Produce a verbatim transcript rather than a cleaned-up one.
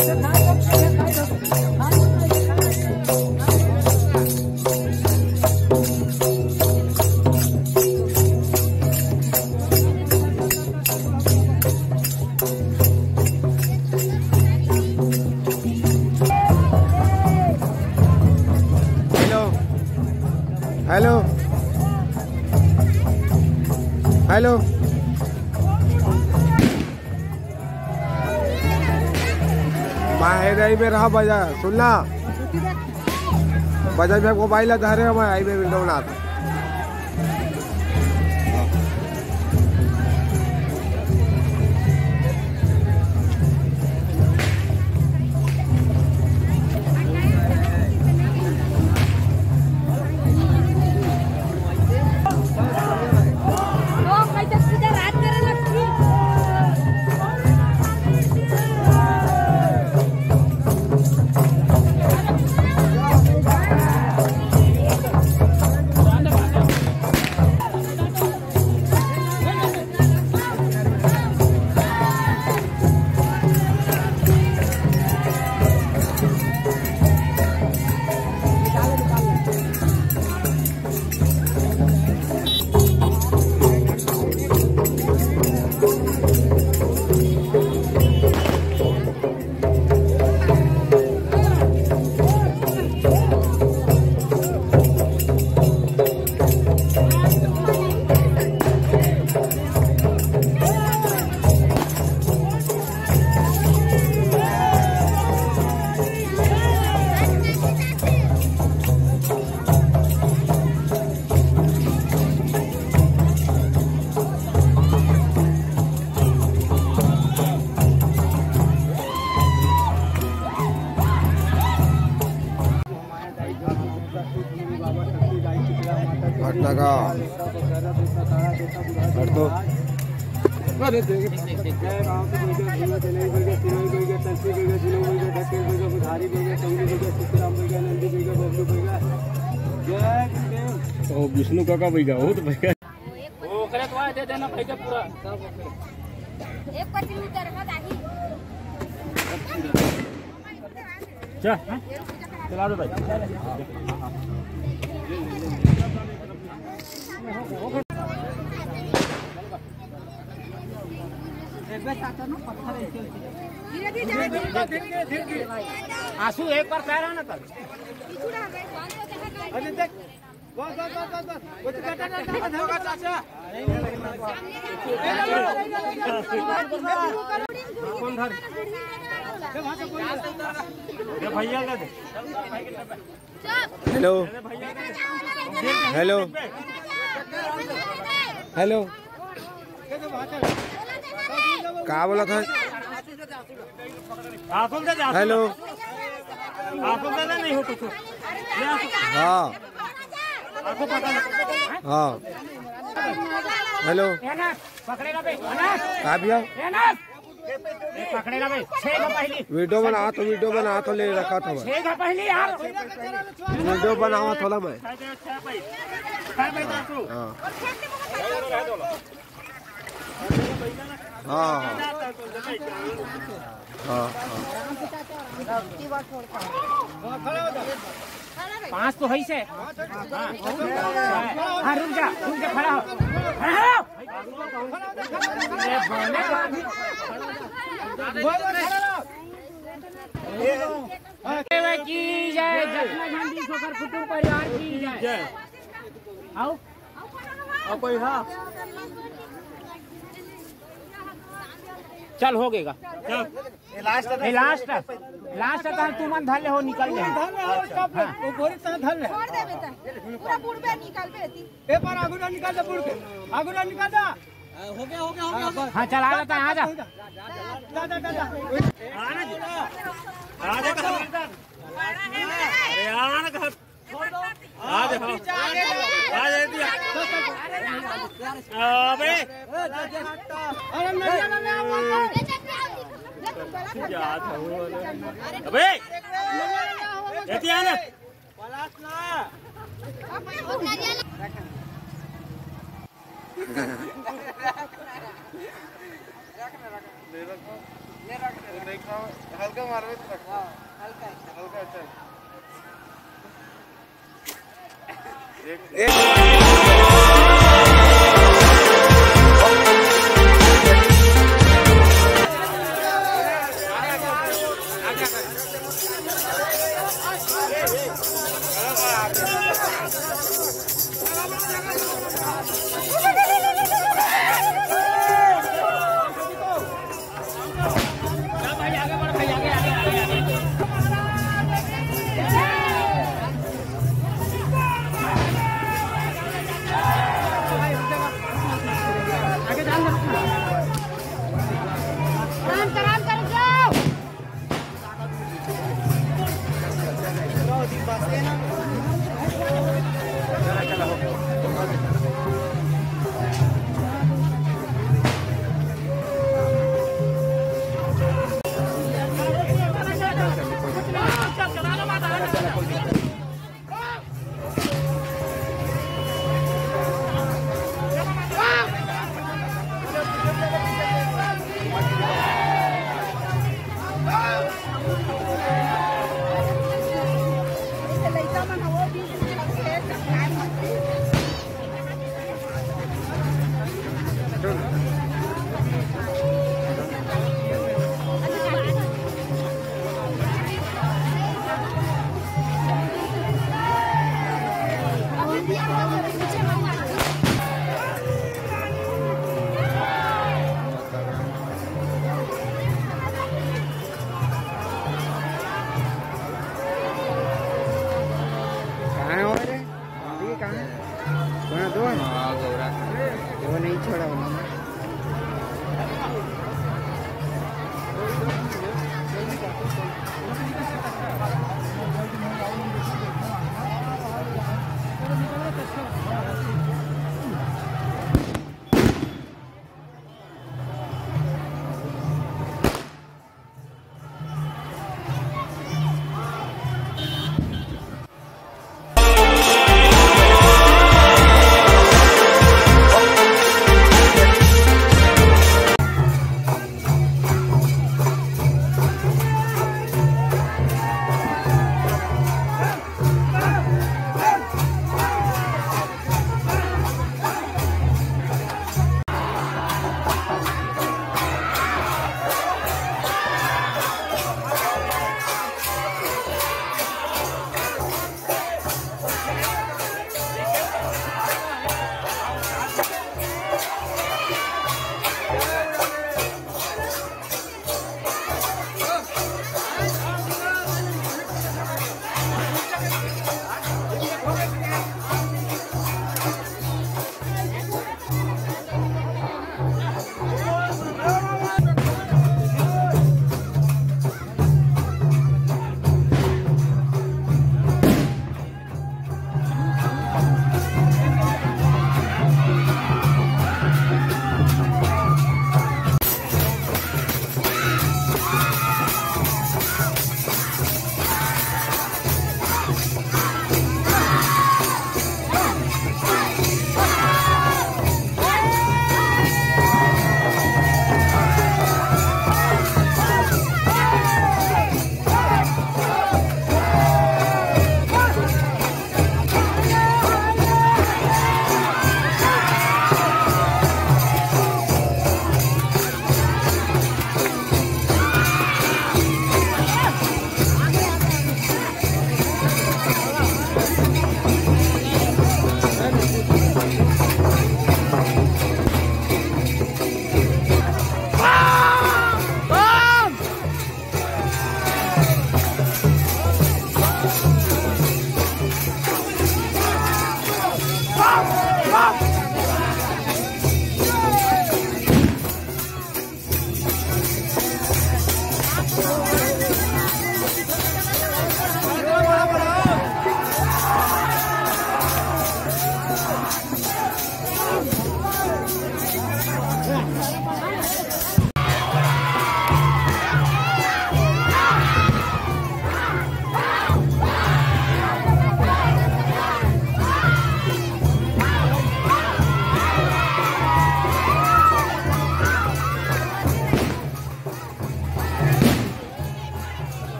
Hello, hello, hello. मैं highway में रहा बजा, सुनना। बजा में मोबाइल ला धरे, मैं हाईवे में डोनात। हट लगा। हट तो। ओ विष्णु काका भैया, वो तो भैया। ओकरे तो दे देना भैया पूरा। एक पति उतर का दाही। चल, चला दो भाई। आंसू एक बार पैर आना था। अरे देख, बस, बस, बस, बस, बस। वो तो डंडा, डंडा, डंडा, डंडा। कौन धर? ये भैया का दे। Hello, hello, hello. का बोलत हे? आंसू दे दे, आंसू। हेलो। आंसू दे दे, नहीं हो तो। ले आंसू। हाँ। आंसू पकड़। हाँ। हेलो। पकड़ेगा बे। का भैया? पकड़ेगा बे। छह का पहली। वीडियो बना तो, वीडियो बना तो ले रखा था मैं। छह का पहली यार। वीडियो बनावा थोड़ा मैं। हाँ। हाँ, हाँ। हाँ, हाँ। पाँच तो है से। हाँ, हाँ, रुक जा, रुक जा, खड़ा हो। खड़ा हो। की जय, जगन्नाथ जी सोकर कुटुंब परिवार की जय। आओ। अब कोई, हाँ। चल, हो गएगा। चल। ये लास्ट है। ये लास्ट है। लास्ट है, तो तुमन धर ले हो, निकल जाए। धर ले हो, उसका हाँ। वो बोरी तो धर ले। छोड़ दे बेटा। पूरा बूढ़ पे निकाल पे रहती। ए, पर आगू ना निकाल दे बूढ़ के। आगू ना निकाल दे। हो गया, हो गया, हो गया। हाँ, चल, आ जा, आ जा। जा, जा, जा, जा। आ जा, आ जा। आ जा, हाँ। आ जा, दिया। अबे। अरे, नहीं, नहीं, नहीं, नहीं, नहीं। जा, जा, वो वाला। अबे। ये क्या है ना? हल्का मारबे तो रख। हाँ, हल्का है। हल्का, अच्छा।